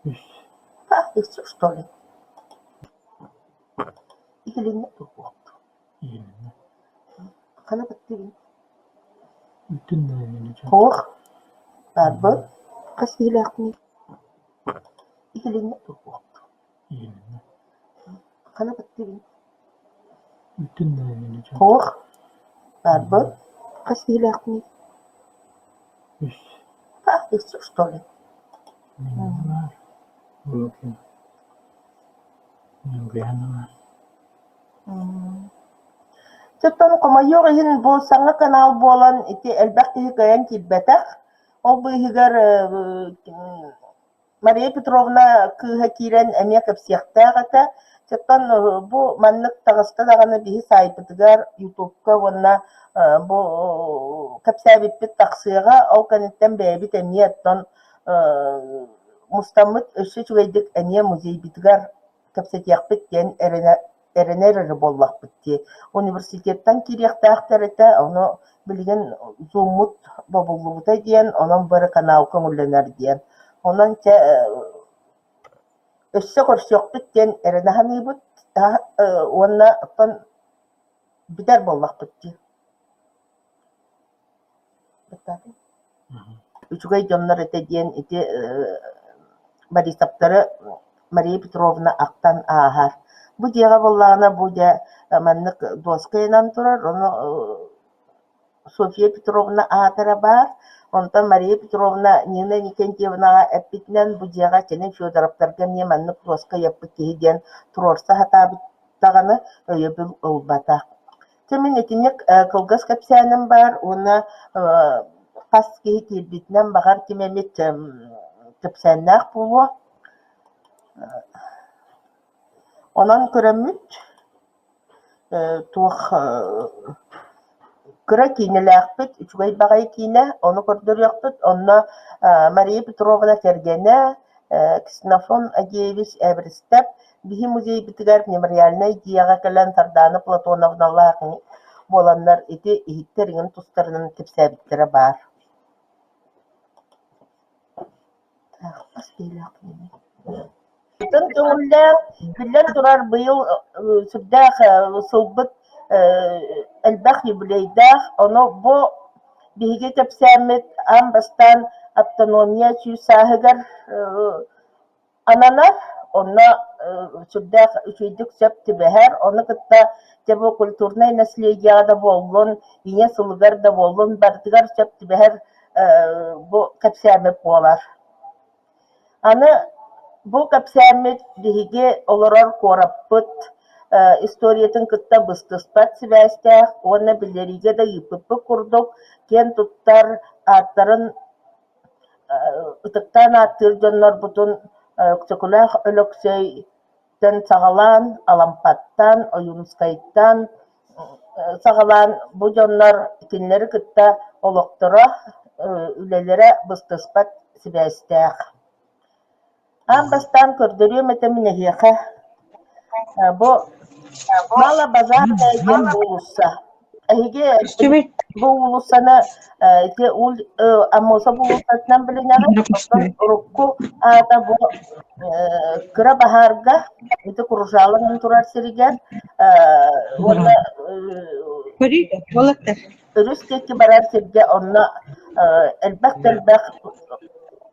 Что ли? Иһилиннэ дуо? Хана баттыыбын? Туох? Баарбын? Хас киһилээхпиний? Иһилиннэ дуо? Хана баттыыбын? Туох? Баарбын? Хас киһилээхпиний? Что ли? Оттон хомойуох иһин бу саҥа канал буолан ити элбэх киһи кыайан киирбэтэх. Ол быыһыгар Мария Петровна кыыһа киирэн эмиэ кэпсиэхтээх этэ. Оттон бу маннык таҕыста даҕаны биһи саайпытыгар Ютубка уонна бу кэпсээбиппит тахсыаҕа. Ол кэнниттэн бэйэбит эмиэ оттон мустаммыт өссө үчүгэйдик эмиэ музейбытыгар кэпсэтиэхпит диэн эрэнэ эрэнэр эрэ буоллахпыт дии. Университеттан киириэхтээхтэр этэ, ону билигин Zoom-мут бобуллубута диэн, онон бары канал көҥүллэнэр диэн. Онон чэ өссө көрсүөхпүт диэн эрэнэ саныыбыт уонна оттон бүтэр буоллахпыт дии. Үчүгэй дьоннор этэ диэн ити Борисовтары Мария Петровна ахтан ааһар. Бу дьиэҕэ буоллаҕына бу дьэ маннык дуоска ыйанан турар, ону Софья Петровна аата эрэ баар. Онтон Мария Петровна Нина Никентьевнаҕа эппитинэн бу дьиэҕэ кини Федоровтарга эмиэ маннык дуоска ыйаппыт киһи диэн туруорса сатаабыт даҕаны өйөбүл ылбата. Дьэ мин итинник кылгас кэпсээним баар уонна хас киһи киирбитинэн баҕар ким эмит кэпсээннээх буолуо. Онон көрөммүт туох кыра киинэлээхпит, үчүгэй баҕайы киинэ, ону көрдөрүөхпүт. Онно Мария Петровна кэргэнэ Ксенофонт Агеевич Эверстов биһи музейбытыгар мемориальнай дьиэҕэ кэлэн Сардаана Платоновналаах буоланнар ити иһиттэр иҥин тустарынан кэпсээбиттэрэ баар. Атын көҥүллээх, биллэн турар, быйыл сүрдээх сылбыт элбэх юбилейдаах, ону бу биһиги кэпсээммит аан бастаан автономия сүүс сааһыгар ананар, онно сүрдээх үчүгэйдик сөп түбэһэр, ону кытта дьэ бу культурнай наследиеҕа да буоллун, ийэ сылыгар да буоллун барытыгар сөп түбэһэр бу кэпсээммит буолар. Аны бу кэпсээммит биһиги олорор куораппыт историятын кытта быстыспат сибээстээх уонна биллэриигэ да ыыппыппыт курдук киэн туттар ааттарын ытыктаан ааттыыр дьоннорбутун Өксөкүлээх Өлөксөйтөн саҕалаан, Алампаттан, Ойуунускайтан саҕалаан бу дьоннор кинилэри кытта олохторо, үлэлэрэ быстыспат сибээстээх. Аан бастаан көрдөрүөм этэ мин эһиэхэ бу Мало-Базарная диэн уулусса. Эһиги бу уулуссаны ити Аммосов уулуссатынан билинэҕит, оттон урукку аата бу кыра баһаарга ити Кружаланан турар сиригэр уонна өрүс диэки барар сиргэ онно элбэх да элбэх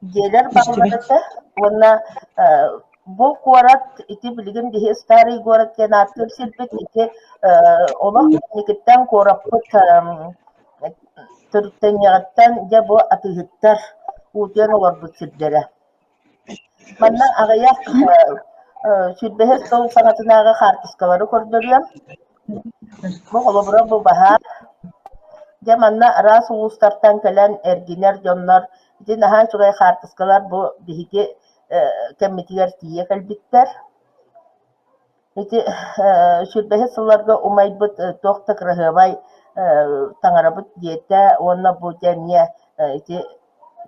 дьиэлэр бааллар этэ уонна бу куорат ити билигин биһи Старый город диэн ааттыыр сирбит ити олох инникиттэн куораппыт төрүттэниэҕиттэн дьэ бу атыыһыттар уутуйан олорбут сирдэрэ. Манна аҕыйах сүүрбэһис сыл саҥатынааҕы хаартыскалары көрдөрүөм. Бу холобура бу баһаар. Дьэ манна араас улуустартан кэлэн эргинэр дьоннор ити наһаа үчүгэй хаартыскалар бу биһиги кэммитигэр тиийэ кэлбиттэр. Ити сүүрбэһис сылларга умайбыт туох да кыраһыабай таҥарабыт диэтэ уонна бу дьэ эмиэ ити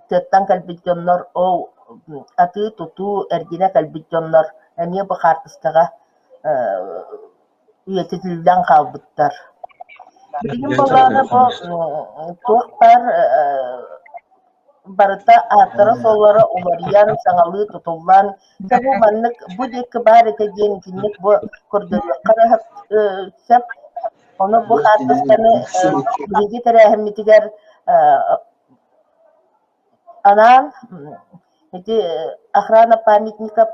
тыаттан кэлбит дьоннор ол атыы-тутуу эргинэ кэлбит дьоннор эмиэ бу хаартыскаҕа үйэтитиллэн хаалбыттар. Билигин буоллаҕына бу туох баар. барыта ааттара-суоллара уларыйан, саҥалыы тутуллан, дьэ бу маннык бу диэки баар этэ диэн итинник бу көрдөрүөххэ эрэ сөп. Ону бу хаартысканы биһиги тэрээһиммитигэр анаан ити охрана памятников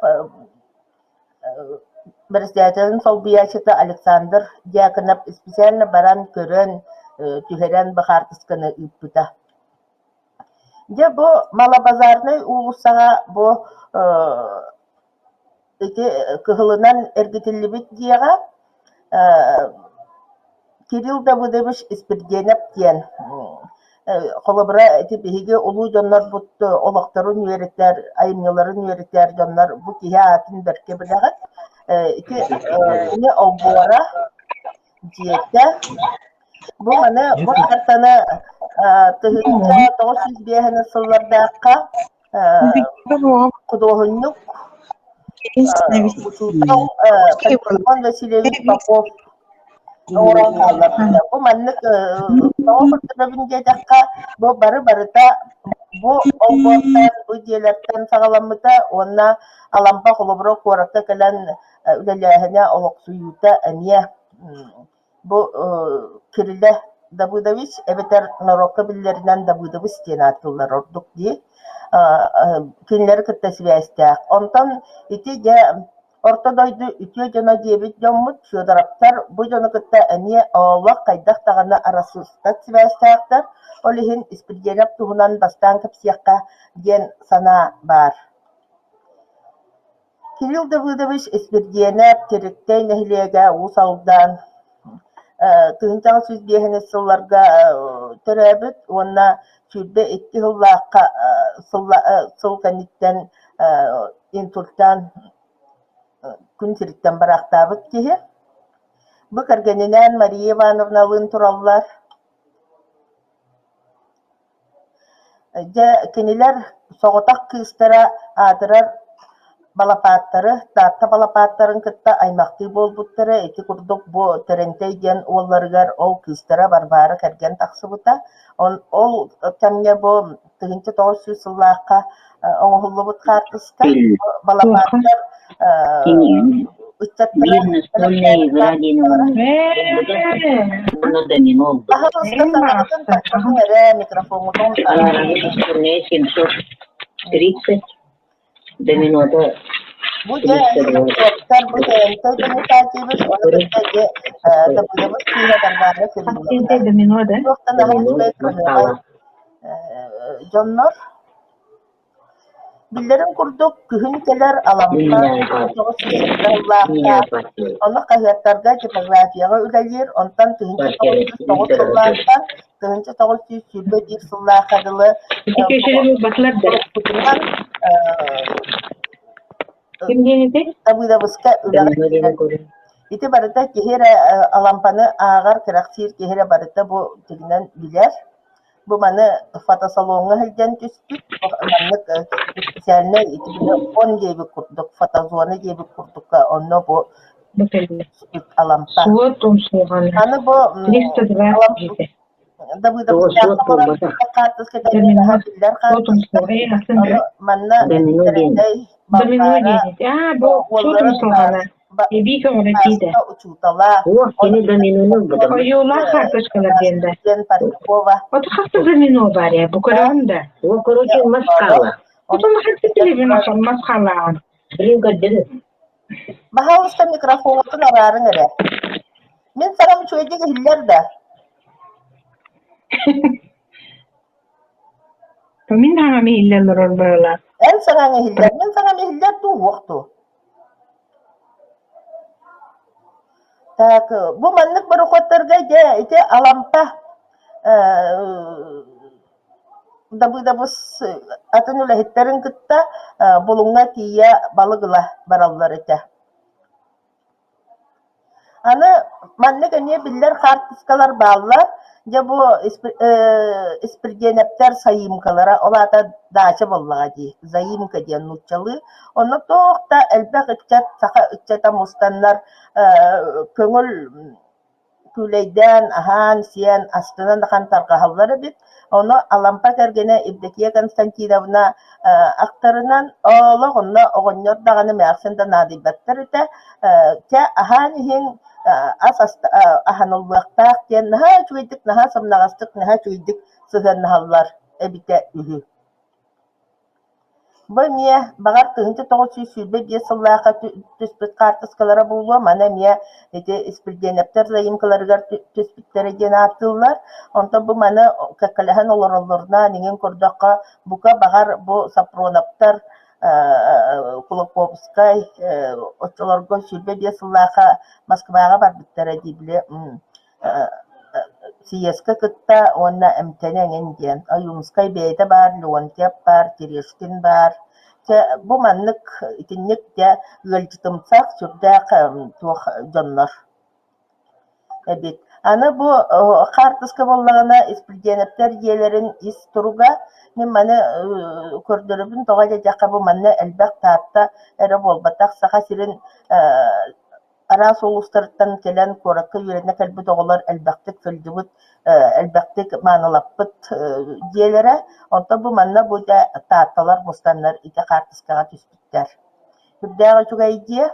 бэрэссэдээтэлин солбуйааччыта Александр Дьяконов специально баран көрөн, түһэрэн бу хаартысканы ыыппыта. Дьэ бу Малобазарнай уулуссаҕа бу ити кыһылынан эргитиллибит дьиэҕэ Кирилл Давыдович Испирдиэнэп диэн холобура ити биһиги улуу дьоннорбут олохторун үөрэтэр, айымньыларын үөрэтэр дьоннор бу киһи аатын бэркэ билэҕит. Ити кини олбуора дьиэтэ Бу маны бу картаны 1905 сыллардаахха худуоһунньук учуутал Пантелеймон Васильевич Попов оҥорон хаалларбыта. Бу маннык тоҕо көрдөрөбүн диэтэххэ, бу бары-барыта бу олбуортан, бу дьиэлэртэн саҕаламмыта уонна Алампа холобура куоракка кэлэн үлэлээһинэ, олохсуйуута эмиэ Бу Кириллэ Давыдович эбэтэр норуокка биллэринэн Давыдович диэн ааттыыллар ордук дии. Кинилэри кытта сибээстээх. Онтон ити дьэ Орто дойду үтүө дьоно диэбит дьоммут Федоровтар бу дьону кытта эмиэ олох хайдах даҕаны арахсыспат сибээстээхтэр. Ол иһин Испирдиэнэп туһунан бастаан кэпсиэххэ диэн санаа баар. Кирилл Давыдович Испирдиэнэп Теректэй нэһилиэгэ Уус Алдан 1905 сылларга төрөөбүт уонна 22 сыллаахха сыл кэнниттэн инсультаан күн сириттэн бараахтаабыт киһи. Бу кэргэнинээн Мария Ивановналыын тураллар. Дьэ, кинилэр соҕотох кыыстара аатырар балапааттары, Таатта балапааттарын кытта аймахтыы буолбуттара. Ити курдук бу Тэрэнтэй диэн уолларыгар ол кыыстара Варвара кэргэн тахсыбыта. Ол кэмҥэ бу 1900 сыллаахха оҥоһуллубут хаартыска балапааттар ыччаттара Биир настольная игра диэн уонна домино Баһаалыста саҥаҕытын тохтотуҥ эрэ микрофоҥҥутун Настольная 730 доминота Бу дьэ Слепцовтар, бу Тэрэнтэй Бонитатьевич, ону кытта дьэ Давыдович кыыһа Варвара Кирилловна. Домино да? Туохтан аһа үчүгэй кыһыаҕай дьоннор Биллэрин курдук, күһүн кэлэр Алампа 1907 сыллаахха ону хаһыаттарга типографияҕа үлэлиир, онтон 1909 сыллаахтан 1921 сыллаахха дылы Ити köşede булбатылар да. уруккутунан Ким диэн этэй? Давыдовыска үлэҕэ киирэр. Ити барыта киһи эрэ Алампаны ааҕар, кэрэхсиир киһи эрэ барыта бу дьиҥинэн билэр. Бу маны фотосалоҥҥа сылдьан түспүт, маннык специальнай ити он диэбит курдук, фотозона диэбит курдукка онно бу Бу кэллэ. түспүт Алампа. Суот умсулҕана. Аны бу 320 дьиэтэ. Давыдовтаахха олорон хаартыска тэҥҥэ наһаа биллэр Суот хаартыска. умсулҕана. Ээ, атын Ону манна Домино диэн. Тэрэнтэй Домино Балбаара диэн этэ. Аа, бу суот уолларын умсулҕана. Эбии көҕүрэтии да. учуутала Уох, кини доминону ылбытым. Ойуулаах карточкалар диэн да. диэн Парникова Ото хаста домино баар ээ, бу көрөҕүн да. Уох, короче, мас хаала. Отон хатты билэбин охсон мас хаалааҕын. Блин, көрдөрү. Баһаалыста микрофоҥҥутун араарыҥ эрэ. Мин саҥам үчүгэйдик иһиллэр да? Мин саҥам иһиллэ олорор быһыылаах. Эн саҥаҥ иһиллэр, мин саҥам иһиллэр дуу, уох дуу? Так, бу маннык борохуоттарга дьэ ити Алампа Дабыдабыс атын үлэһиттэрин кытта Булуҥҥа тиийэ балык ыла бараллар этэ. Аны маннык эмиэ биллэр хаартыскалар бааллар. Дьэ бу Испирдиэнэптэр сайыымкалара, ол аата даача буоллаҕа дии, заимка диэн нууччалыы. Онно туох да элбэх ыччат, саха ыччата мустаннар көҥүл күүлэйдээн, аһаан-сиэн, астынан ахан тарҕаһаллар эбит. Ону Алампа кэргэнэ Евдокия Константиновна ахтарынан, олох онно оҕонньор даҕаны эмээхсин да наадыйбаттар этэ. Чэ, аһаан иһиҥ, ас аһаныллыахтаах диэн наһаа үчүгэйдик, наһаа сымнаҕастык, наһаа үчүгэйдик сыһыаннаһаллар эбитэ үһү. Бу эмиэ, баҕар, 1925 сыллаахха түспүт хаартыскалара буолуо, маны эмиэ ити Испирдиэнэптэр заимкаларыгар түспүттэрэ диэн ааттыыллар. Онтон бу маны кэккэлэһэн олороллорунаан иҥин көрдөххө, бука баҕар бу Сапроновтар Кулаковскай оччолорго 25 сыллаахха Москваҕа барбыттара дии били Съезкэ кытта уонна эмтэнэ эҥин диэн Ойуунускай бэйэтэ баар, Леонтьев баар, Терешкин баар. Чэ, бу маннык итинник дьэ ыалдьытымсах сүрдээх туох дьоннор эбит. Аны бу хаартыска буоллаҕына Испирдиэнэптэр дьиэлэрин ис туруга мин маны көрдөрөбүн тоҕо диэтэххэ бу манна элбэх Таатта эрэ буолбатах Саха сирин Араас улуустарыттан кэлэн куоракка үөрэнэ кэлбит оҕолор элбэхтик сылдьыбыт, элбэхтик маанылаппыт дьиэлэрэ. Онтон бу манна бу дьэ Таатталар мустаннар ити хаартыскаҕа түспүттэр. Сүрдээх үчүгэй дьиэ.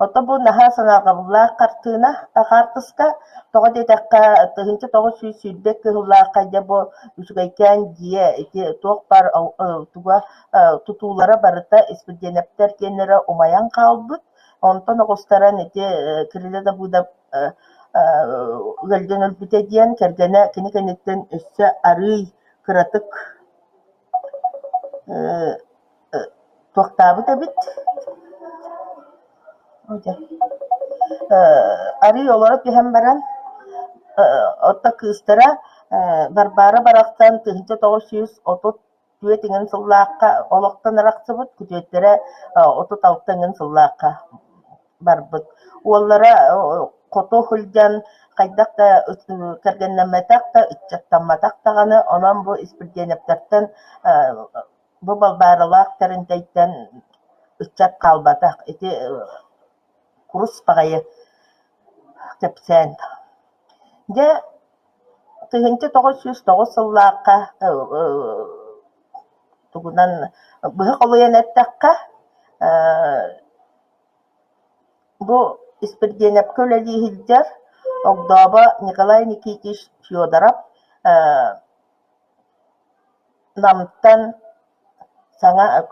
Оттон бу наһаа санаарҕабыллаах хартыына, хаартыска. Тоҕо диэтэххэ, 1920 кыһыллаахха дьэ бу үчүгэйкээн дьиэ ити туох баар туга тутуулара барыта Испирдиэнэптэр киэннэрэ умайан хаалбыт. Онтон оҕустаран ити Кирилэ Дабыыдап ыалдьан өлбүтэ диэн кэргэнэ кини кэнниттэн өссө арыый кыратык туохтаабыт эбит. Арыый олоро түһэн баран, оттон кыыстара Варвара барахсан 1930 түөрт иҥин сыллаахха олохтон арахсыбыт, күтүөттэрэ 36 иҥин сыллаахха барбыт. Уоллара хоту сылдьан хайдах да кэргэннэммэтэх да, ыччаттамматах даҕаны, онон бу Испирдиэнэптэртэн бу Балбааралаах Тэринтэйтэн ыччат хаалбатах. Ити курус баҕайы кэпсээн. Дьэ, 1909 сыллаахха тугунан быһа холуйан эттэххэ, бу Испирдиэнэпкэ үлэлии сылдьар огдообо Николай Никитич Федоров Намтан саҥа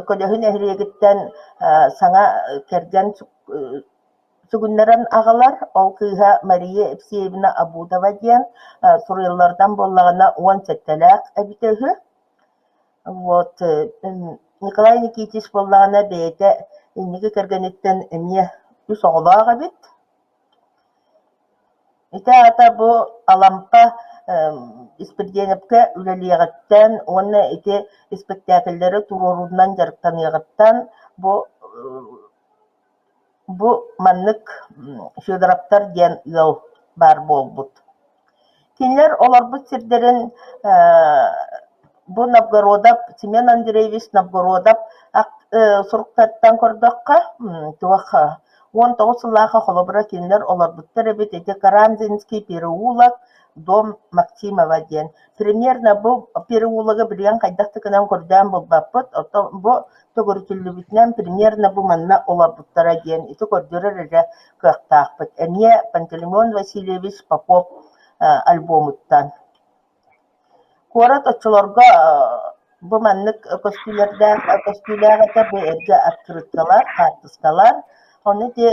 Көлөһүн нэһилиэгиттэн саҥа кэргэн сүгүннэрэн аҕалар, ол кыыһа Мария Евсеевна Абудова диэн суруйалларынан буоллаҕына 17-лээх эбитэ үһү. Вот Николай Никитич буоллаҕына бэйэтэ инники кэргэниттэн эмиэ үс оҕолоох эбит. Ити аата бу Алампа Испирдиэнэпкэ үлэлиэҕиттэн уонна ити испэктээкиллэри туруоруунан дьарыктаныаҕыттан бу Бу маннык Федоровтар диэн ыал баар буолбут. Кинилэр олорбут сирдэрин бу Новгородов Семен Андреевич Новгородов суруктарыттан көрдөххө, туох 19 сыллаахха холобура кинилэр олорбуттар эбит ити Карамзинский переулок, дом Максимова диэн. Примерно бу переулогы билигин хайдах да гынан көрдөөн булбаппыт, оттон бу төгүрүтүллүбүтүнэн примерно бу манна олорбуттара диэн ити көрдөрөр эрэ кыахтаахпыт. Эмиэ Пантелеймон Васильевич Попов альбомуттан. Куорат оччолорго бу маннык көстүүлэрдээх көстүүлээх этэ, бу эргэ открыткалар, хаартыскалар. Ону ити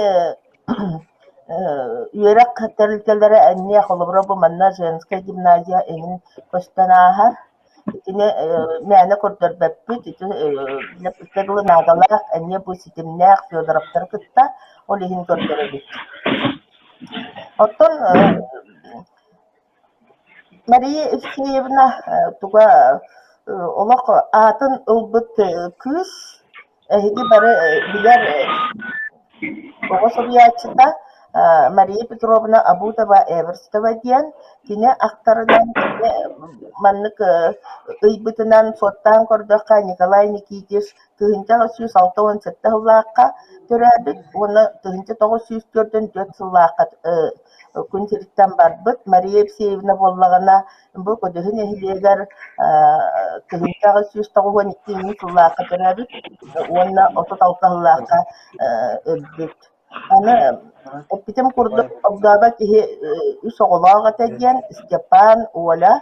үөрэх тэрилтэлэрэ эмиэ холобура бу манна женская гимназия эҥин көстөн ааһар. Итини мээнэ көрдөрбөппүт, ити лэппиккэ дылы наадалаах эмиэ бу ситимнээх Федоровтары кытта, ол иһин көрдөрөбүт. Оттон Мария Евсеевна туга олох аатын ылбыт кыыс Эһиги бары билэр оҕо суруйааччыта. Мария Петровна Абутова-Эверстова диэн. Кини ахтарынан кини маннык ыйбытынан суоттаан көрдөххө Николай Никитич 1967 сыллаахха төрөөбүт уонна 1944 сыллаахха күн сириттэн барбыт. Мария Евсеевна буоллаҕына бу Көдөһү нэһилиэгэр 1892 сыллаахха төрөөбүт уонна 36 сыллаахха өлбүт. Аны эппитим курдук, огдообо киһи үс оҕолоох этэ диэн Степан, Оля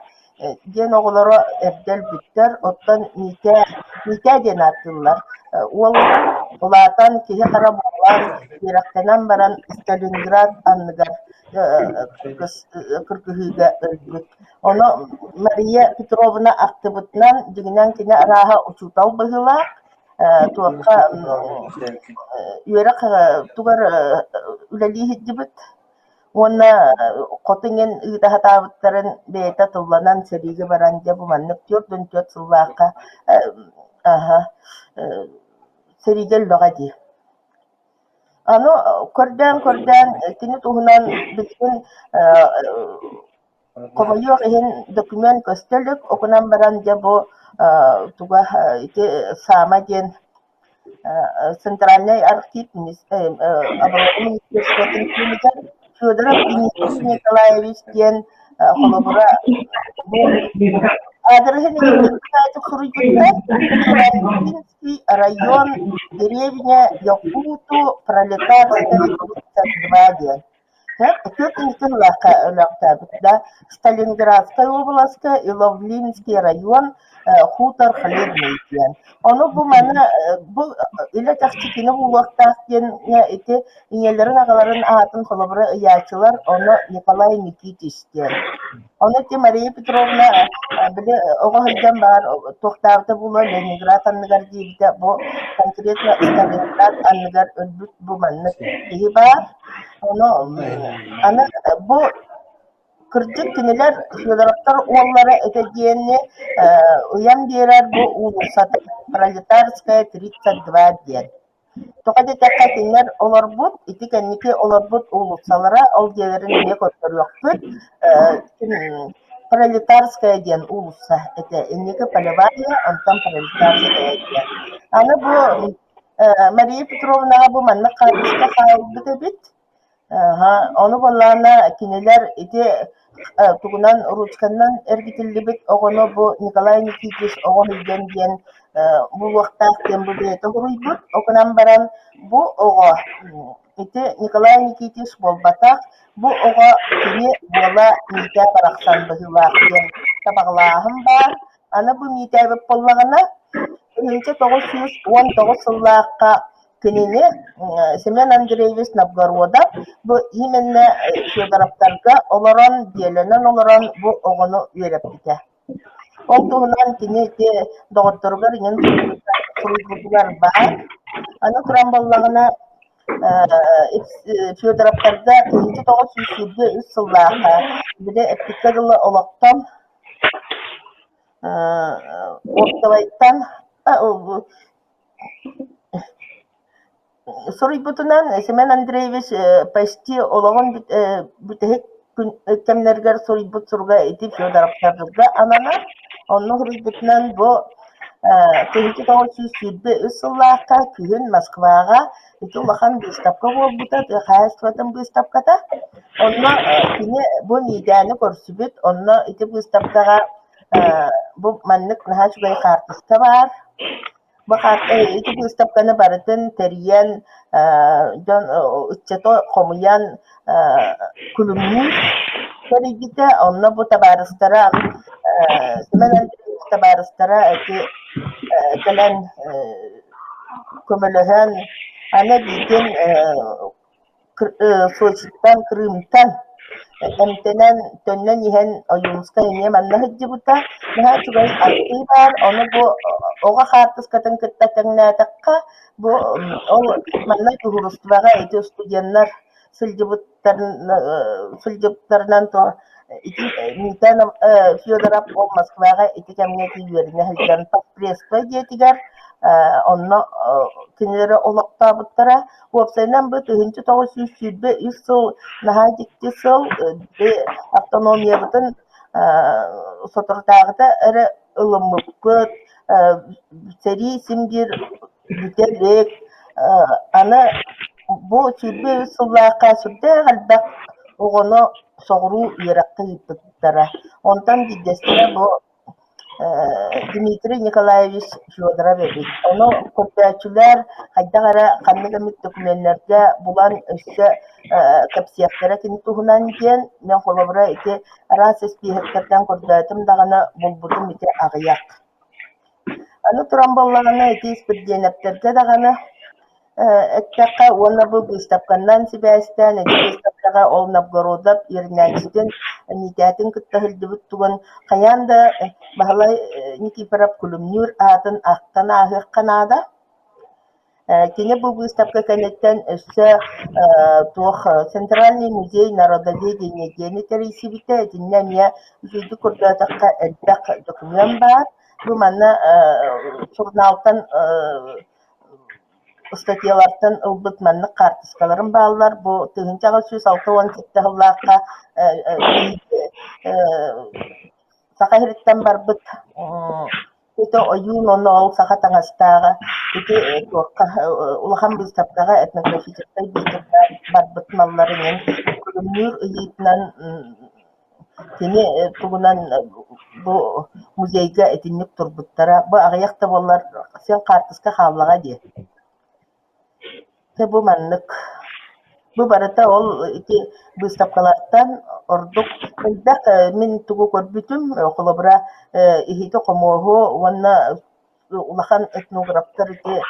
диэн оҕолоро эрдэ өлбүттэр, оттон Митээ, Митээ диэн ааттыыллар. Уол улаатан киһи-хара буолан, үөрэхтэнэн баран Сталинград анныгар кыргыһыыга өлбүт. Ону Мария Петровна ахтыбытынан, дьиҥинэн кини арааһа учуутал быһыылаах, туохха үөрэх тугар үлэлии сылдьыбыт уонна хоту иҥин ыыта сатаабыттарын бэйэтэ тылланан сэриигэ баран дьэ бу маннык 44 сыллаахха аһа сэриигэ өллөҕө дии. Аны көрдөөн-көрдөөн кини туһунан билигин Хомойуох иһин, документ көстө илик, ол гынан баран дьэ бу туга ити Саама диэн Центральный архив оборона министерствотын киинигэр Федоров Дмитрий Николаевич диэн холобура бу аадырыһын суруйбуттар Челябинский район деревня Якуту Пролетарская 32 диэн Түөрт өлөөхтөөбүт да Сталинградскай уобаласка Иловлинский район хутор Хлебный диэн. Ону бу маны бу илэ чахчы кини буолуохтаах диэн ити ийэлэрин аҕаларын аатын холобура ыйааччылар ону Николай Никитич диэн. Ону ити Мария Петровна били оҕо сылдьан баар туохтаабыта буолуо Ленинград анныгар диэбитэ бу конкретно Сталинград анныгар өлбүт бу маннык киһи баар. Ону аны бу кырдьык кинилэр Федоровтар уоллара этэ диэни ыйан биэрэр бу уулуссата Пролетарская 32 диэн. Тоҕо диэтэххэ кинилэр олорбут, ити кэнники олорбут уулуссалара, ол дьиэлэрин эмиэ көрдөрүөхпүт Пролетарская диэн уулусса этэ. Инники Полевая, онтон Пролетарская диэн. Аны бу Мария Петровнаҕа бу маннык хаартыска хаалбыт эбит. Ону буоллаҕына кинилэр ити тугунан ручканан эргитиллибит оҕону бу Николай Никитич оҕо сылдьан диэн булуохтаах диэн бу бэйэтэ суруйбут. Ол гынан баран бу оҕо ити Николай Никитич буолбатах, бу оҕо кини уола Митя барахсан быһыылаах диэн сабаҕалааһын баар. Аны бу Митябыт буоллаҕына 1919 сыллаахха кинини Семен Андреевич Новгородов бу именно Федоровтарга олорон, дьиэлэнэн олорон бу оҕону үөрэппитэ. Ол туһунан кини ити доҕотторугар иҥин суруйбутугар баар. Аны туран буоллаҕына Федоровтарга 1923 сыллаахха били эппиккэ дылы олохтон Оптовайтан Суруйбутунан Семен Андреевич почти олоҕун бүтэһик кэмнэригэр суруйбут суруга ити Федоровтарга ананар. Онно суруйбутунан бу 1923 сыллаахха күһүн Москваҕа ити улахан быыстапка буолбута, тыа хаһаайыстыбатын быыстапката. Онно кини бу Миитээни көрсүбүт, онно ити быыстапкаҕа бу маннык наһаа үчүгэй хаартыска баар. Бу ити быыстапканы барытын тэрийэн, дьон ыччаты хомуйан күлүмнүүр тэрийбитэ. Онно бу табаарыстара Семен Андреевич табаарыстара ити кэлэн көмөлөһөн, аны эбиитин Сочиттан, Крымтан эмтэнэн төннөн иһэн Ойуунускай эмиэ манна сылдьыбыта. Наһаа үчүгэй ахтыы баар, ону бу оҕо хаартыскатын кытта тэҥнээтэххэ, бу ол манна дьуһуурустубаҕа ити студеннар сылдьыбыттарын сылдьыбыттарынан ити Митя Федоров ол Москваҕа ити кэмҥэ ити үөрэнэ сылдьан Поспредство дьиэтигэр онно. кинилэри олохтообуттара. Уопсайынан бу 1923 сыл наһаа дьикти сыл, автономиябытын соторутааҕыта эрэ ылыммыппыт, сэрии син биир бүтэ илик. Аны бу 23 сыллаахха сүрдээх элбэх оҕону соҕуруу үөрэххэ ыыппыттара. Онтон биирдэстэрэ бу Дмитрий Николаевич Федоров эбит. Ону көрдөөччүлэр хайдах эрэ ханнык эмит докуменнарга булан өссө кэпсиэхтэрэ кини туһунан диэн мин холобура ити араас испииһэктэртэн көрдөөтүм даҕаны булбутум ити аҕыйах. Аны туран буоллаҕына ити Испирдиэнэптэргэ даҕаны Эттэххэ уонна бу быыстапканан сибээстээн ити быыстапкаҕа ол Новгородов үөрэнээччитин Миитээтин кытта сылдьыбыт тугун хайаан да Баһылай Никифоров Күлүмнүүр аатын ахтан ааһыахха наада. Кини бу быыстапка кэнниттэн өссө туох Центральный музей народоведения диэни тэрийсибитэ. Итиннэ эмиэ үчүгэйдик көрдөөтөххө элбэх докумуон баар. Бу манна сурунаалтан Ыстатыйалартан ылбыт маннык хаартыскаларым бааллар. Бу 1867 сыллаахха Саха сириттэн барбыт ити ойуун уонна ол саха таҥастааҕа ити туохха улахан быыстапкаҕа этнографическай быыстапкаҕа барбыт малларын күлүмнүүр ыйыытынан Кини тугунан бу музейга итинник турбуттара. Бу аҕыйах да буоллар син хаартыска хааллаҕа дии. Дьэ бу маннык. Бу барыта ол ити быыстапкалартан ордук элбэх мин тугу көрбүтүм, холобура, иһити-хомуоһу уонна улахан этнографтар ити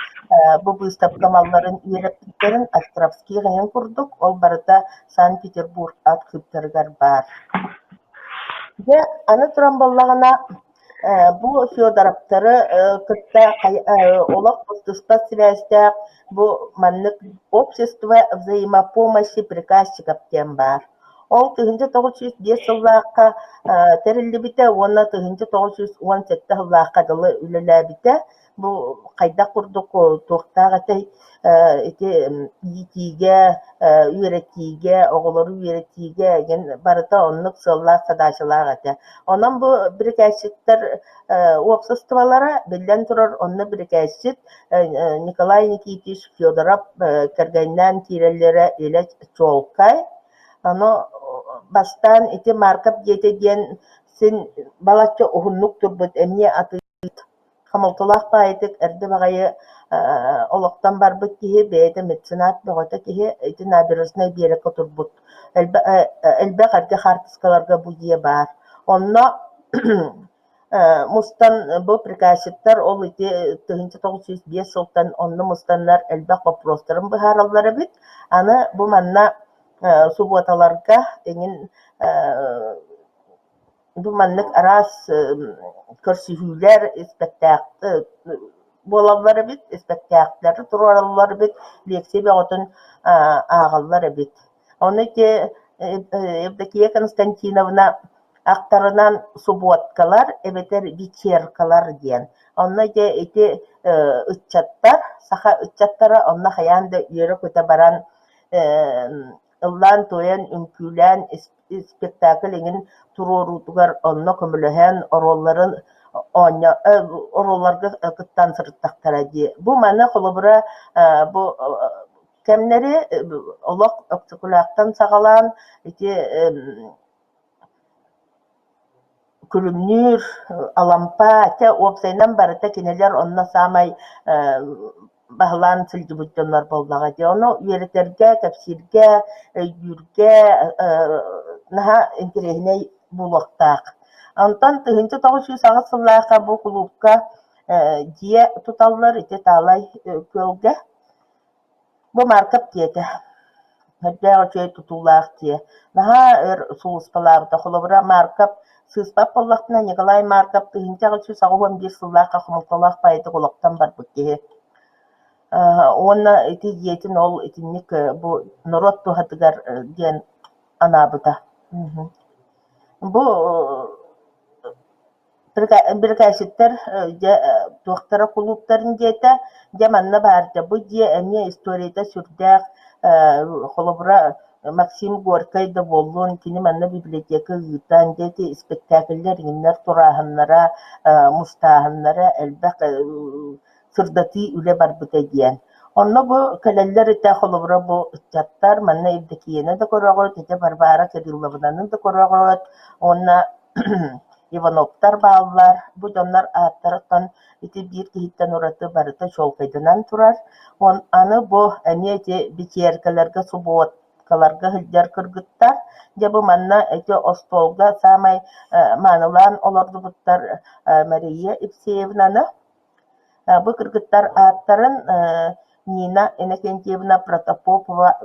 бу быыстапка малларын үөрэппиттэрин Островских эҥин курдук, ол барыта Санкт-Петербург архыыптарыгар баар. Дьэ, аны туран буоллаҕына, бу Федоровтары кытта олох быстыспат сибээстээх бу маннык «Общество взаимопомощи приказчиков» диэн баар. Ол 1905 сыллаахха тэриллибитэ уонна 1917 сыллаахха дылы үлэлээбитэ. Бу хайдах курдук туохтаах этэй ити иитиигэ, үөрэтиигэ, оҕолору үөрэтиигэ эҥин барыта оннук сыаллаах садаачалаах этэ. Онон бу бирикээсчиттэр уопсастыбалара, биллэн турар, онно бирикээсчит Николай Никитич Федоров кэргэнинээн киирэллэрэ илэ чуолкай. Ону бастаан ити Марков дьиэтэ диэн син балачча уһуннук турбут эмиэ атыыһыт хомолтолоох баайытык эрдэ баҕайы олохтон барбыт киһи бэйэтэ меценат бөҕөтө киһи ити набережнай биэрэккэ турбут элбэх эргэ хаартыскаларга бу дьиэ баар. Онно Мустан бу приказчиктар ол ити 1905 сылтан онно мустаннар элбэх боппуруостарын быһаараллар эбит. Аны бу манна субуоталарга эҥин бу маннык араас көрсүһүүлэр, испэктээк буолаллар эбит, испэктээктэри туруораллар эбит, лекция бөҕөтүн ааҕаллар эбит. Ону ити Евдокия Константиновна ахтарынан субуоткалар эбэтэр вечеркалар диэн. Онно дьэ ити ыччаттар, саха ыччаттара онно хайаан да үөрэ-көтө баран ыллаан-туойан, үҥкүүлээн спектакль эҥин туруоруутугар онно көмөлөһөн оруолларын оонньоо оруолларга кыттан сырыттахтара дии. Бу маны холобура бу кэмнэри олох Өксөкүлээхтэн саҕалаан ити Күлүмнүүр, Алампа, чэ уопсайынан барыта кинилэр онно саамай баһылаан сылдьыбыт дьоннор буоллаҕа дии. Ону үөрэтэргэ, кэпсииргэ, өйдүүргэ наһаа интэриэһинэй буолуохтаах. Онтон 1908 сыллаахха бу кулуупка дьиэ туталлар ити Таалай күөлгэ. Бу Маркап дьиэтэ, сүрдээх үчүгэй тутуулаах дьиэ, наһаа өр сулууспалаабыта. Холобура, Маркап сыыспат буоллахпына, Николай Марков 1881 сыллаахха хомолтолоох баайдык олохтон барбыт киһи. Уонна ити дьиэтин ол итинник бу норуот туһатыгар диэн анаабыта. Бу. Бирикээсчиттэр дьэ туохтара кулууптарын дьиэтэ, дьэ манна баар дьэ бу дьиэ эмиэ историята сүрдээх холобура Максим Горькай да буоллун, кини манна библиотека ыытан, дьэ ити испэктээкиллэр иҥиннэр турааһыннара, мустааһыннара элбэх сырдатыы үлэ барбыта диэн. Онно бу кэлэллэр этэ холобура бу ыччаттар манна Евдокияны да көрөҕүт, ити Варвара Кирилловнаны да көрөҕүт уонна Ивановтар бааллар. Бу дьоннор ааттарыттан ити биир киһиттэн ураты барыта чуолкайданан турар. Аны бу эмиэ ити бичиэркэлэргэ субуоткаларга сылдьар кыргыттар. Дьэ бу манна ити остуолга саамай маанылаан олордубуттар Мария Евсеевнаны. Бу кыргыттар ааттарын Нина Иннокентьевна Протопопова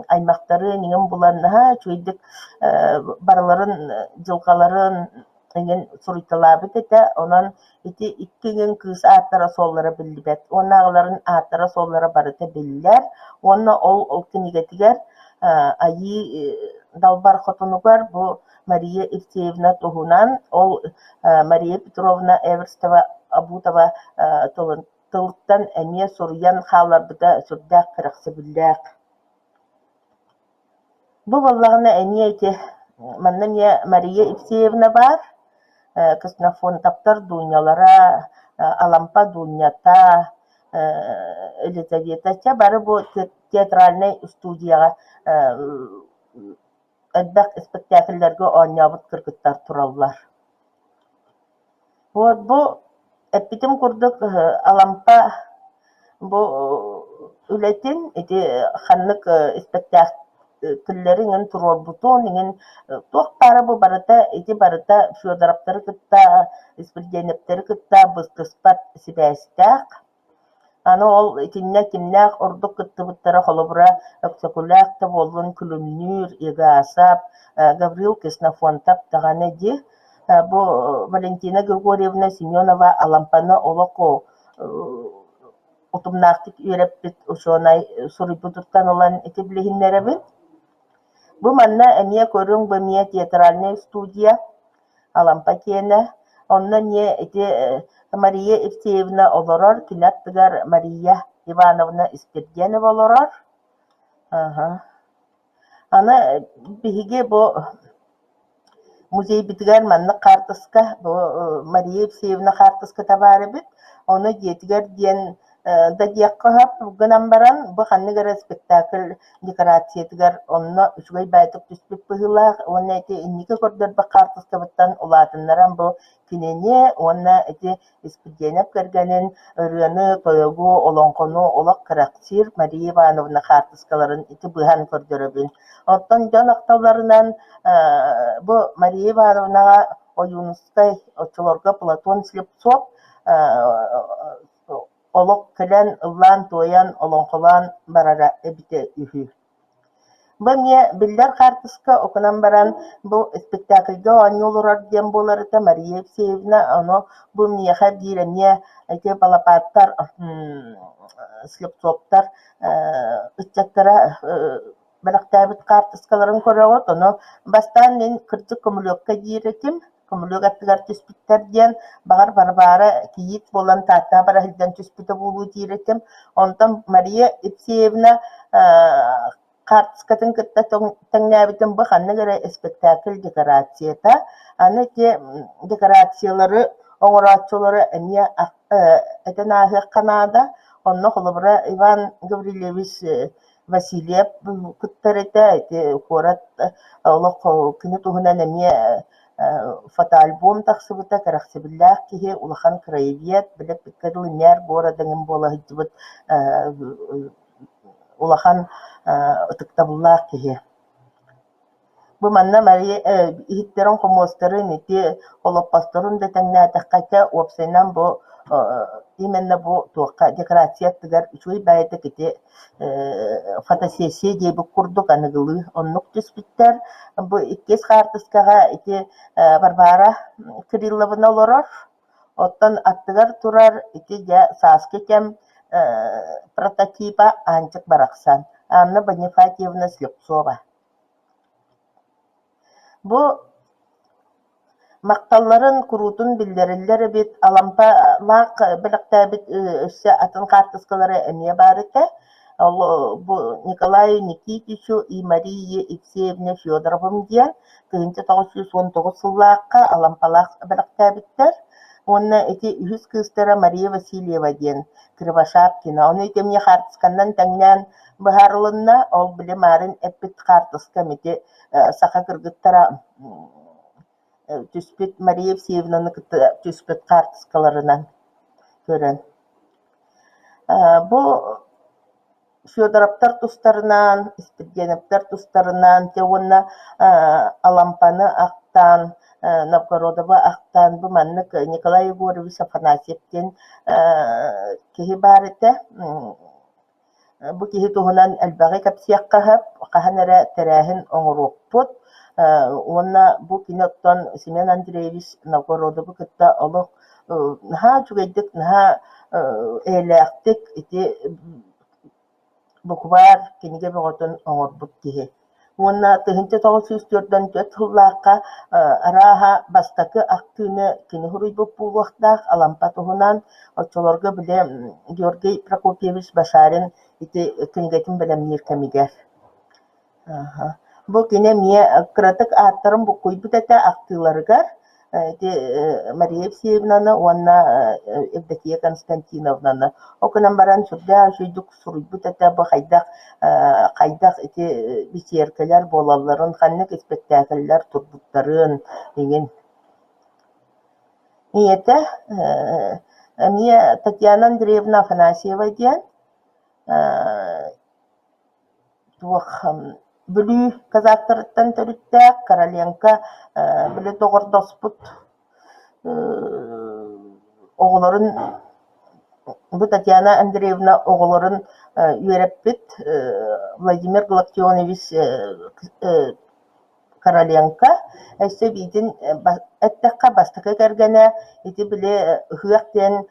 аймахтарын иҥин булан наһаа үчүгэйдик барыларын дьылҕаларын иҥин суруйталаабыт этэ. Онон ити икки иҥин кыыс ааттара-суоллара биллибэт. Уонна аҕаларын ааттара-суоллара барыта биллэр. Уонна ол ол кинигэтигэр Айыы Далбар Хотунугар бу Мария Евсеевна туһунан ол Мария Петровна Эверстова Абутова тылын тылыттан эмиэ суруйан хаалларбыта сүрдээх кэрэхсэбиллээх. Бу буоллаҕына эмиэ ити манна эмиэ Мария Евсеевна баар, Ксенофонтовтар Дунялара, Алампа Дунята, Елизавета чэ бары бу театральнай студияҕа элбэх испэктээкиллэргэ оонньообут кыргыттар тураллар. Вот бу эппитим курдук Алампа бу үлэтин ити ханнык испэктээкиллэри иҥин туруорбутун иҥин туох баара бу барыта ити барыта Федоровтары кытта Испирдиэнэптэри кытта быстыспат сибээстээх. Аны ол итиннэ кимнээх ордук кыттыбыттара холобура Өксөкүлээх да буоллун Күлүмнүүр, Егасов, Гаврил Ксенофонтов даҕаны дии. Бу Валентина Григорьевна Семенова Алампаны олох утумнаахтык үөрэппит учуонай суруйбутуттан ылан ити билиһиннэрэбин. Бу манна эмиэ көрүҥ, бу эмиэ театральнай студия Алампа киэнэ. Онно эмиэ ити Мария Евсеевна олорор, кини аттыгар Мария Ивановна Испирдиэнова олорор. Аһа. Аны биһиги бу музейбытыгар маннык хаартыска бу Мария Евсеевна хаартыската баар эбит. Ону дьиэтигэр диэн да диэххэ сөп гынан баран бу ханнык эрэ спектакль декорациятыгар онно үчүгэй баайдык түспүт быһыылаах уонна ити инники көрдөрбөх хаартыскабыттан улаатыннаран бу кинини уонна ити Испирдиэнэп кэргэнин ырыаны, тойугу, олоҥхону олох кэрэхсиир Мария Ивановна хаартыскаларын ити быһан көрдөрөбүн. Оттон дьон ахталларынан бу Мария Ивановнаҕа Ойуунускай, оччолорго Платон Слепцов олох кэлэн ыллаан-туойан, олоҥхолоон барара эбитэ үһү. Бу эмиэ биллэр хаартыска окунан баран бу испэктээкилгэ оонньуу олорор диэн буоларыта Мария Евсеевна ону бу миэхэ биир эмиэ ити балапааттар Слепцовтар ыччаттара бэлэхтээбит хаартыскаларын көрөҕүт. Ону бастаан мин кырдьык көмүлүөккэ диир этим. Көмүлүөк аттыгар түспүттэр диэн, баҕар Варвара кийиит буолан Тааттаҕа бара сылдьан түспүтэ буолуо диир этим. Онтон Мария Евсеевна хаартыскатын кытта тэҥнээбитим бу ханнык эрэ испэктээкил декорацията. Аны ити декорациялары оҥорооччулары эмиэ этэн ааһыахха наада. Онно холобура Иван Гаврильевич Васильев кыттар этэ, ити куорат олох кини туһунан эмиэ фотоальбом тахсыбыта, кэрэхсэбиллээх киһи, улахан краевед, били эппиккэ дылы мээр города эҥин буола сылдьыбыт улахан ытыктабыллаах киһи. Бу манна Мария иһиттэрин-хомуостарын ити олоппосторун да тэҥнээтэххэ чэ уопсайынан бу именно бу туохха декорация аттыгар үчүгэй баайытык ити фотосессия диэбит курдук аныгылыы оннук түспүттэр. Бу иккис хаартыскаҕа ити Варвара Кирилловна олорор. Оттон аттыгар турар ити дьэ сааскы кэм прототипа Аанчык барахсан Анна Бонифатьевна Слепцова. Бу Махталларын куруутун биллэрэллэр эбит, Алампалаах бэлэхтээбит өссө атын хаартыскалара эмиэ баар этэ. Ол бу Николаю Никитичу и Марии Евсеевне Федоровым диэн 1919 сыллаахха Алампалаах бэлэхтээбиттэр. Уонна ити үһүс кыыстара Мария Васильева диэн Кривошапкина. Ону ити эмиэ хаартысканан тэҥнээн быһаарылынна. Ол били Марын эппит хаартыскам ити саха кыргыттара түспүт Мария Евсеевнаны кытта түспүт хаартыскаларынан көрөн. Бу Федоровтар тустарынан, Испирдиэновтар тустарынан дьэ уонна Алампаны ахтаан, Новгородовы ахтаан бу маннык Николай Егорович Афанасьев диэн киһи баар этэ. Бу киһи туһунан элбэҕи кэпсиэххэ сөп, хаһан эрэ тэрээһин оҥоруохпут уонна бу кини оттон Семен Андреевич Новгородовы кытта олох наһаа үчүгэйдик, наһаа эйэлээхтик ити букубаар кинигэ бөҕөтүн оҥорбут киһи. Уонна 1944 сыллаахха арааһа бастакы ахтыыны кини суруйбут буолуохтаах Алампа туһунан. Оччолорго били Георгий Прокопьевич Башарин ити кинигэтин бэлэмниир кэмигэр. Бу кини эмиэ кыратык ааттарын буккуйбут этэ ахтыыларыгар ити Мария Евсеевнаны уонна Евдокия Константиновнаны. Ол гынан баран сүрдээх үчүгэйдик суруйбут этэ бу хайдах хайдах ити бисиэркэлэр буолалларын, ханнык испэктээкиллэр турбуттарын иҥин. Ийэтэ эмиэ Татьяна Андреевна Афанасьева диэн туох Бүлүү казактарыттан төрүттээх Короленко били доҕордоспут оҕолорун бу Татьяна Андреевна оҕолорун үөрэппит Владимир Галактионович Короленко өссө эбиитин эттэххэ бастакы кэргэнэ ити били ыһыах диэн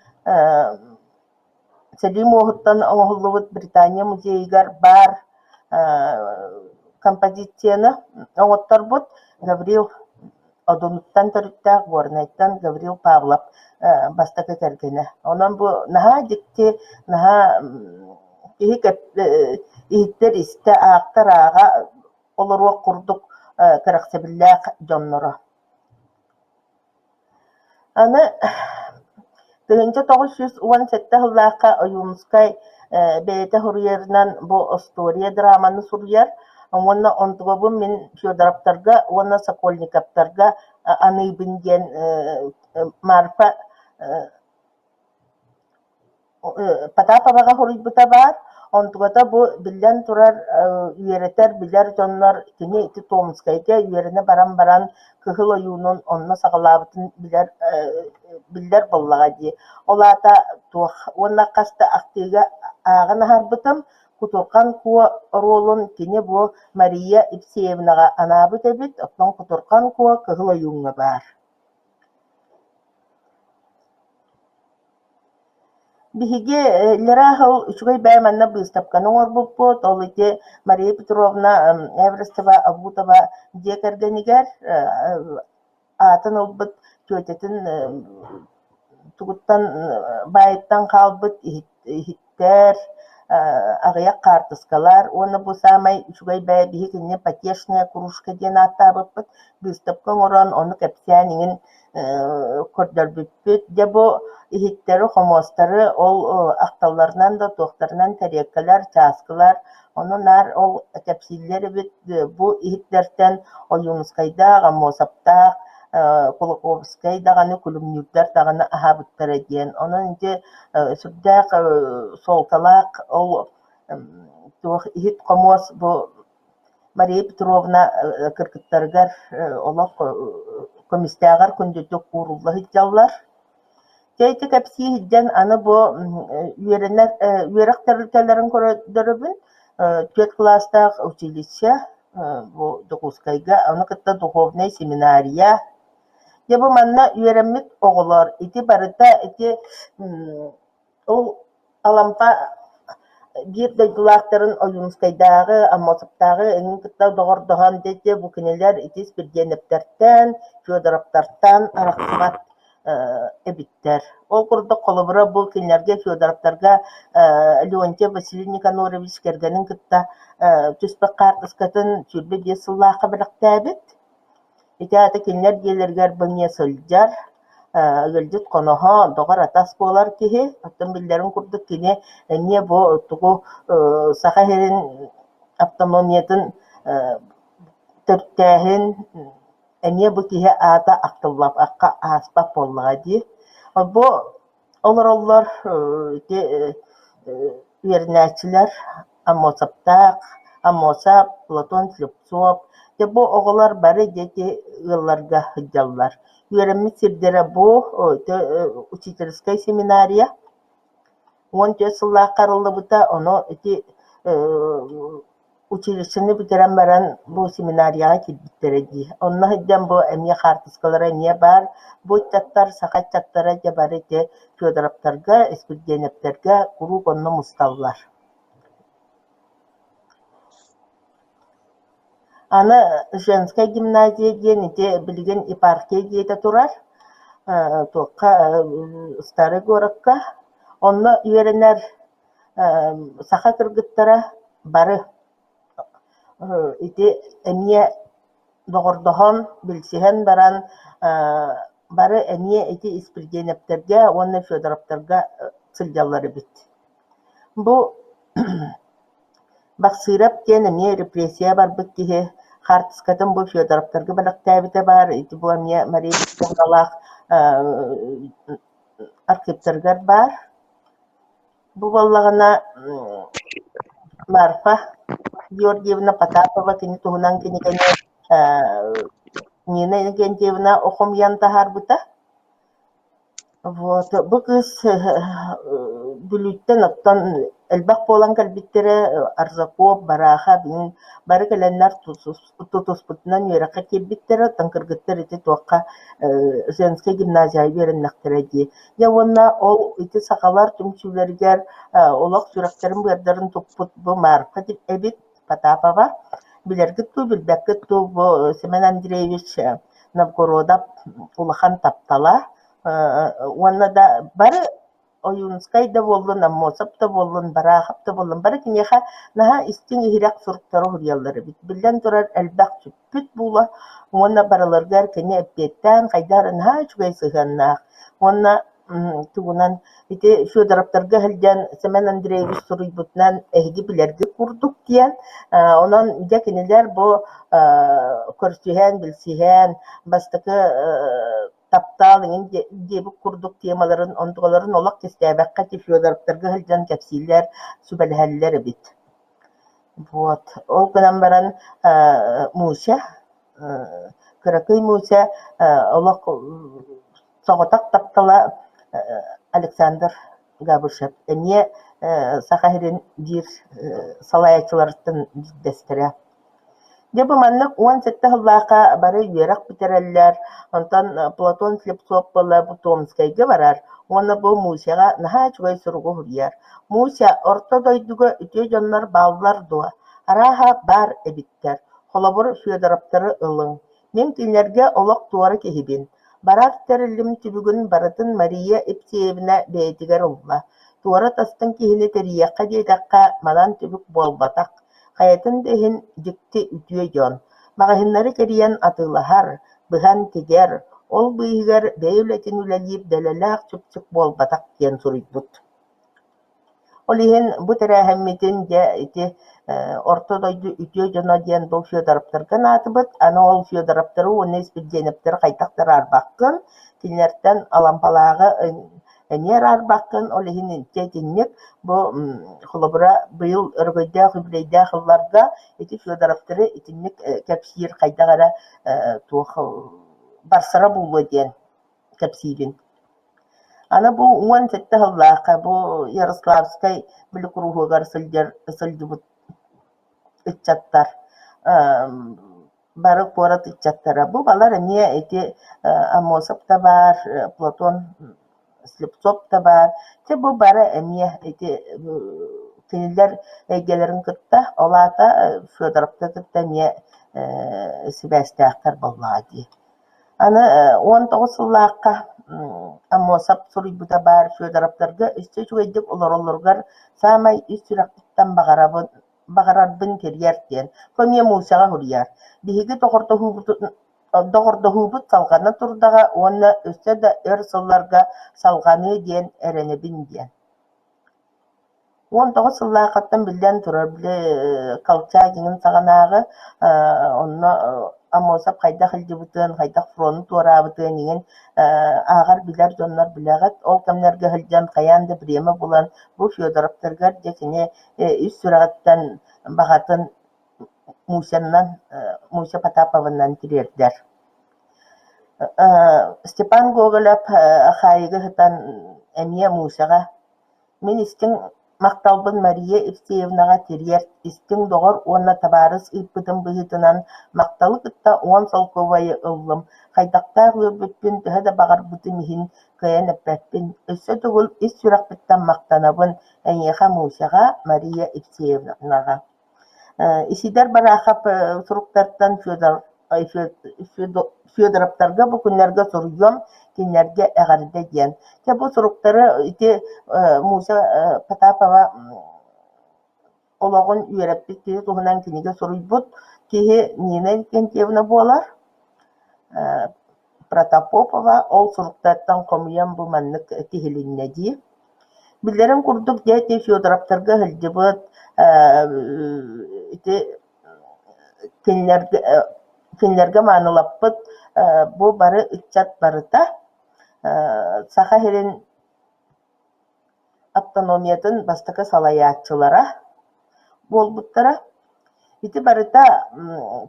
Сэлии муоһуттан оҥоһуллубут Британия музейыгар баар композицияны оҥотторбут Гаврил Одунуттан төрүттээх Горнайтан Гаврил Павлов бастакы кэргэнэ. Онон бу наһаа дьикти, наһаа киһи иһиттэр истэ, аахтар ааҕа олоруох курдук кэрэхсэбиллээх дьонноро. Аны 1917 сыллаахха Ойуунускай бэйэтэ суруйарынан бу остуоруйа драманы суруйар уонна онтубабын мин Федоровтарга уонна Сокольниковтарга аныыбын диэн Марфа Потаповаҕа суруйбута баар, онтуката бу биллэн турар үөрэтэр, билэр дьоннор кини ити Томскайга үөрэнэ баран баран Кыһыл Ойуунун онно саҕалаабытын билэр биллэр буоллаҕа дии. Ол аата туох уонна хас да ахтыыга ааҕан аһарбытым, Кутурҕан Куо оруолун кини бу Мария Евсеевнаҕа анаабыт эбит, оттон Кутурҕан Куо Кыһыл Ойууҥҥа баар. Биһиги Лера ол үчүгэй бэйэ манна быыстапканы оҥорбуппут, ол ити Мария Петровна Эверстова Обутова дьиэ кэргэнигэр аатын ылбыт тетятын тугуттан баайыттан хаалбыт иһиттэр, аҕыйах хаартыскалар уонна бу саамай үчүгэй бэйэ биһи кинини потешная кружка диэн ааттаабыппыт. Быыстапка оҥорон ону кэпсээн иҥин көрдөрбүппүт. Дьэ бу иһиттэри, хомуостары ол ахталларынан да, туохтарынан тэриэлкэлэр, чааскылар, ону наар ол кэпсииллэр эбит бу иһиттэртэн Ойуунускайдаах, Аммосовтаах, Кулаковскай даҕаны, Күлүмнүүрдэр даҕаны аһаабыттара диэн. Онон ити сүрдээх суолталаах ол туох иһит-хомуос бу Мария Петровна кыргыттарыгар олох көмүстээҕэр күндүтүк уурулла сылдьаллар. Дьэ ити кэпсии сылдьан аны бу үөрэнэр үөрэх тэрилтэлэрин көрдөрөбүн. Түөрт кылаастаах училище бу Дьокуускайга, ону кытта духовнай семинария. Дьэ бу манна үөрэммит оҕолор ити барыта ити ол Алампа Биир дойдулаахтарын Ойуунускайдааҕы, Аммосовтааҕы эҥин кытта доҕордоһон дьэ бу кинилэр ити Спирдиэнэптэртэн, Федоровтартан арахсыбат эбиттэр. Ол курдук холобура бу кинилэргэ Федоровтарга Леонтьев Василий Никанорович кэргэнин кытта түспэх хаартыскатын 25 сыллаахха бэлэхтээбит. Ити аата кинилэр дьиэлэригэр бу эмиэ сылдьар, ыалдьыт хоноһо, доҕор-атас буолар киһи. Оттон биллэрин курдук кини эмиэ бу тугу Саха сирин автономиятын төрүттээһин эмиэ бу киһи аата ахтыллыбакка ааспат буоллаҕа дии. Бу Олороллор ити үөрэнээччилэр Аммосовтаах, Аммосов, Платон Слепцов дьэ бу оҕолор бары дьэ ити ыалларга сылдьаллар. Үөрэммит сирдэрэ бу ити учительскай семинария 14 сыллаахха арыллыбыта, ону ити Училищены бүтэрэн баран бу семинарияҕа киирбиттэрэ дии. Онно сылдьан бу эмиэ хаартыскалара эмиэ баар. Бу ыччаттар, саха ыччаттара дьэ бары ити Федоровтарга, Испирдиэнэптэргэ куруук онно мусталлар. Аны женскай гимназия диэн ити билигин епархия дьиэтэ турар, туохха Старай городка. Онно үөрэнэр Саха кыргыттара бары ити эмиэ доҕордоһон, билсиһэн баран бары эмиэ ити Испирдиэнэптэргэ уонна Федоровтарга сылдьаллар эбит. Бу Бахсыырап диэн эмиэ репрессия барбыт киһи хаартыскатын бу Федоровтарга бэлэхтээбитэ баар, ити бу эмиэ Мария Петровналаах архивтарыгар баар. Бу буоллаҕына Марфа Георгиевна Потапова кини туһунан кинигэни Нина Иннокентьевна хомуйан таһаарбыта. Вот бу кыыс Бүлүүттэн оттон элбэх буолан кэлбиттэрэ Аржаков, Бараха билин бары кэлэннэр тутуспутунан үөрэххэ киирбиттэрэ, оттон кыргыттар ити туохха женскай гимназияҕа үөрэннэхтэрэ дии. Дьэ уонна ол ити сахалар түмсүүлэригэр олох сүрэхтэрин-быардарын туппут бу Марфа эбит Потапова. Билэргит дуу, билбэккит дуу, бу Семен Андреевич Новгородов улахан таптала уонна да бары Ойуунускай да буоллун, Аммосов да буоллун, Бараахап да буоллун, бары киниэхэ наһаа истиҥ-иһирэх суруктары суруйаллар эбит. Биллэн турар, элбэх сүппүт буола уонна барыларыгар кини эппиэттээн хайдах эрэ наһаа үчүгэй сыһыаннаах. Уонна тугунан ити Федоровтарга сылдьан Семен Андреевич суруйбутунан эһиги билэргит курдук диэн, онон дьэ кинилэр бу көрсүһэн, билсиһэн бастакы таптаал эҥин диэбит курдук темаларын, онтуларын олох кистээбэххэ ити Федоровтарга сылдьан кэпсииллэр, сүбэлэһэллэр эбит. Вот. Ол гынан баран Муся, кыракый Муся олох соҕотох таптала Александр Габышев эмиэ Саха сирин биир салайааччыларыттан биирдэстэрэ. Дьэ бу маннык 17 сыллаахха бары үөрэх бүтэрэллэр, онтон Платон Слепцов буолла бу Томскайга барар уонна бу Мусяҕа наһаа үчүгэй суругу суруйар: «Муся, орто дойдуга үтүө дьоннор бааллар дуо? Арааһа, баар эбиттэр. Холобур, Федоровтары ылыҥ. Мин кинилэргэ олох туора киһибин. Барар тэрилим түбүгүн барытын Мария Евсеевна бэйэтигэр ылла. Туора тастыҥ киһини тэрийиэххэ диэтэххэ, манан түбүк буолбатах. Хайатын да иһин дьикти үтүө дьон. Маҕаһыыннары кэрийэн атыылаһар, быһан тигэр, ол быыһыгар бэйэ үлэтин үлэлиир дэлэлээх чыпчык буолбатах диэн суруйбут. Ол иһин бу тэрээһиммитин дьэ ити Орто дойду үтүө дьоно диэн бу Федоровтарга анаатыбыт. Аны ол Федоровтары уонна Испирдиэнэптэри хайдах да араарбаккын, кинилэртэн Алампалааҕы эмиэ араарбаккын, ол иһин ити итинник бу холобура быйыл өрөгөйдөөх үбүлүөйдээх ылларга ити Федоровтары итинник кэпсиир хайдах эрэ туох барсара буолуо диэн кэпсиибин. Аны бу 17 сыллаахха бу Ярославскай били куруһуогар сылдьар сылдьыбыт ыччаттар бары куорат ыччаттара. Бу балар эмиэ ити Аммосов да баар, Платон Слепцов да баар. Чэ бу бары эмиэ ити. Кинилэр эйгэлэрин кытта, ол аата Федоровка кытта эмиэ сибээстээхтэр буоллаҕа дии. Аны 19 сыллаахха Аммосов суруйбута баар Федоровтарга өссө үчүгэйдик олороллоругар саамай ис сүрэхпиттэн баҕарабын баҕарарбын тириэрт диэн Эмиэ Мусяҕа суруйар. Биһиги доҕордоһуубутун доҕордоһуубут салҕана турдаҕа уонна өссө да өр сылларга салҕаныа диэн эрэнэбин диэн. 19 сыллаахыттан биллэн турар, били Колчак иҥин саҕанааҕы онно Аммосов хайдах илдьибитин, хайдах фрону туораабытын иҥин ааҕар билэр дьоннор билэҕит. Ол кэмнэргэ сылдьан хайаан да бириэмэ булан бу Федоровтарыгар дьэ кини ис сүрэҕиттэн баҕатын Мусяннан, Муся Потапованан тириэрдэр. Степан Гоголев хаайыыга сытан эмиэ Мусяҕа Мин истиҥ махталбын Мария Евсеевнаҕа тириэрт, истиҥ доҕор уонна табаарыс ыыппытым быһыытынан махталы кытта 10 солкуобайы ыллым, хайдахтаах үөрбүппүн төһө да баҕарбытым иһин кыайан эппэппин, өссө төгүл ис сүрэхпиттэн махтанабын эйиэхэ Мусяҕа, Мария Евсеевнаҕа Исидор Барахов суруктартан Федоровтарга бу күннэргэ суруйуом, кинилэргэ эҕэрдэ диэн. Дьэ бу суруктары ити Муся Потапова олоҕун үөрэппит киһи туһунан кинигэ суруйбут киһи Нина Викентьевна буолар. Протопопова ол суруктартан хомуйан бу маннык тиһилиннэ дии. Биллэрин курдук, дьэ ити Федоровтарга сылдьыбыт ити кинилэргэ кинилэргэ маанылаппыт бу бары ыччат барыта Саха сирин автономиятын бастакы салайааччылара буолбуттара. Ити барыта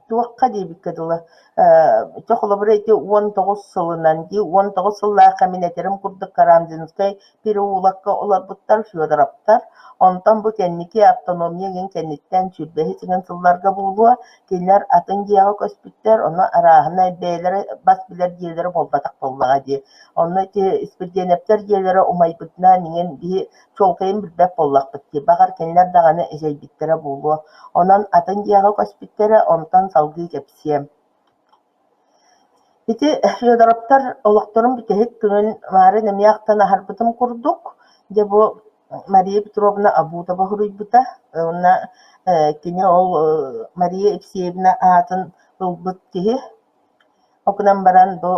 туохха диэбиккэ дылы, чэ холобура ити 19 сылынан дии, 19 сыллаахха мин этэрим курдук Карамзинскай переулокка олорбуттар Федоровтар, онтон бу кэнники автономия игин кэнниттэн сүүрбэһис игин сылларга буолуо, кинилэр атын дьиэҕэ көспүттэр, ону арааһынай бэйэлэрэ бас билэр дьиэлэрэ буолбатах буоллаҕа дии. Онно ити Испирдиэнэптэр дьиэлэрэ умайбытынан иҥин биһи чуолкайын билбэт буоллахпыт дии, баҕар кинилэр даҕаны эчэйбиттэрэ буолуо. Онон атын дьиэҕэ көспүттэрэ, онтон салгыы кэпсиэм. Ити Федоровтар олохторун бүтэһик күнүн Маарын эмиэ ахтан аһарбытым курдук, дьэ бу Мария Петровна Абутова суруйбута уонна кини ол Мария Евсеевна аатын ылбыт киһи. Ол гынан баран бу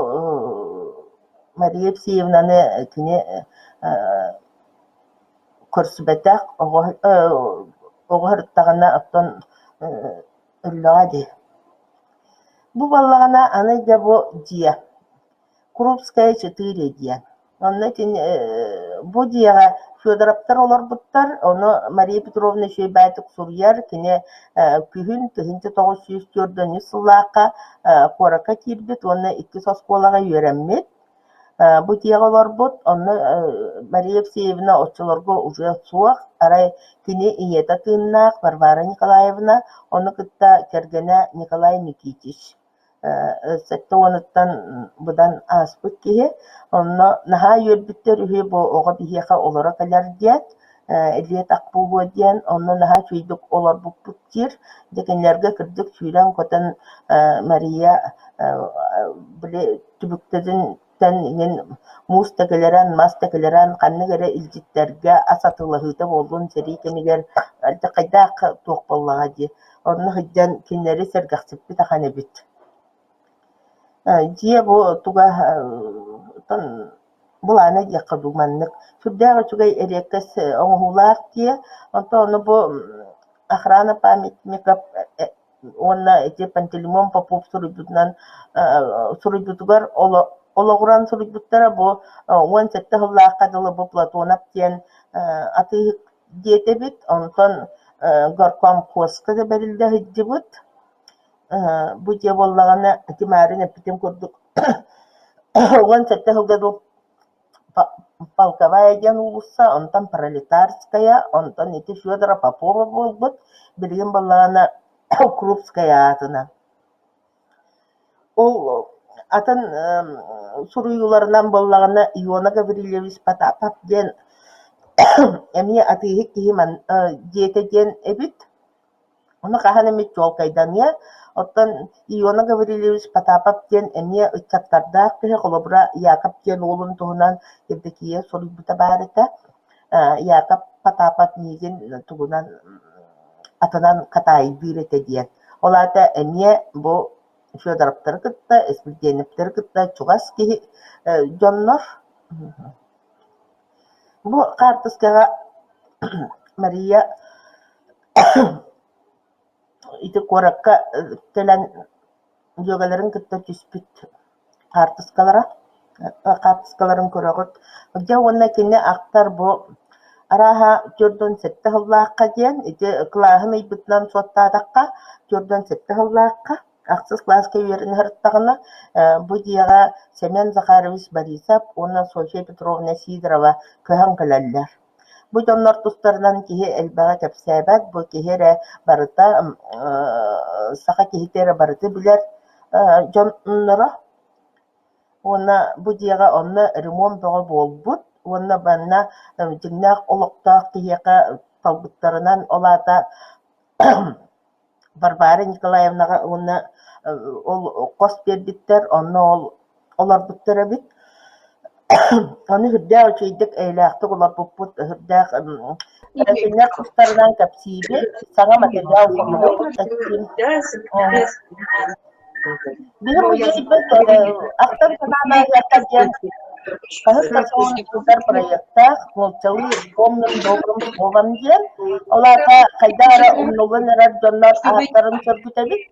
Мария Евсеевнаны кини көрсүбэтэх, оҕо оҕо сырыттаҕына оттон өллөҕө дии. Бу буоллаҕына аны дьэ бу дьиэ Крупская 4 диэн. Онно итини бу дьиэҕэ Федоровтар олорбуттар, ону Мария Петровна үчүгэйбээтик суруйар, кини күһүн 1944 сыллаахха куоракка киирбит уонна иккис оскуолаҕа үөрэммит. Бу дьиэҕэ олорбут, онно Мария Евсеевна оччолорго уже суох, арай кини ийэтэ тыыннаах Варвара Николаевна, ону кытта кэргэнэ Николай Никитич 70-уттан быдан ааспыт киһи. Онно наһаа үөрбүттэр үһү бу оҕо биһиэхэ олоро кэлэр диэн, илиэ-атах буолуо диэн, онно наһаа үчүгэйдик олорбуппут диир. Дьэ кинилэргэ кырдьык сүүрэн-көтөн Мария били түбүктэринтэн иҥин муус тэкилэрэн, мас тэкилэрэн ханнык эрэ илдьиттэргэ ас атыылаһыыта буоллун сэрии кэмигэр алдьархайдаах туох буоллаҕа дии. Онно сылдьан кинилэри сэргэхсиппит ахан эбит. Дьиэ бу туга былаана диэххэ дуу маннык сүрдээх үчүгэй эриэккэс оҥоһуулаах дьиэ. Онтон ону бу охрана памятников уонна ити Пантелеймон Попов суруйбутунан суруйбутугар олоҕуран суруйбуттара бу 17 сыллаахха дылы бу Платонов диэн атыыһыт диэтэ эбит, онтон горкомхозка да бэриллэ сылдьыбыт. Бу дьиэ буоллаҕына ити маарыҥ эппитим курдук 17 сылга дуу Полковая диэн уулусса, онтон Пролетарская, онтон ити Федора Попова буолбут, билигин буоллаҕына Крупская аатынан. Ол атын суруйууларынан буоллаҕына Иона Гаврильевич Потапов диэн. Эмиэ атыыһыт киһи дьиэтэ диэн эбит. Ону хаһан эмит чуолкайданыа. Оттон Иона Гаврильевич Потапов диэн эмиэ ыччаттардаах киһи, холобура, Яков диэн уолун туһунан Евдокия суруйбута баар этэ. Яков Потапов миигин тугунан атынан хатаайдыыр этэ диэн. Ол аата эмиэ бу Федоровтары кытта, Испирдиэнэптэри кытта чугас киһи дьоннор. Бу хаартыскаҕа Мария ити куоракка кэлэн дьүөгэлэрин кытта түспүт хаартыскалара хаартыскаларын көрөҕүт. Дьэ уонна кини ахтар бу арааһа 47 сыллаахха диэн ити кылааһын ыйбытынан суоттаатахха 47 сыллаахха Ахсыс кылааска үөрэнэ сырыттаҕына, бу дьиэҕэ Семен Захарович Борисов уонна Софья Петровна Сидорова көһөн кэлэллэр. Бу дьоннор тустарынан киһи элбэҕи кэпсээбэт, бу киһи эрэ барыта саха киһитэ эрэ барыта билэр дьонноро. Уонна бу дьиэҕэ онно ремонт бөҕө буолбут уонна манна дьиҥнээх олохтоох киһиэхэ талбыттарынан, ол аата Варвара Николаевнаҕа уонна ол хос биэрбиттэр, онно ол олорбуттар эбит. Ону сүрдээх үчүгэйдик, эйэлээхтик олорбуппут, сүрдээх кинилэр тустарынан кэпсиибит, саҥа материал хомуйабыт Биһи музейбыт ахтан санаан ааһыахха диэн хаһыс да сылын ыытар проектаах нууччалыы «Помним добрым словом» диэн. Ол аата хайдах эрэ умнуллан эрэр дьоннор ааттарын сөргүтэбит.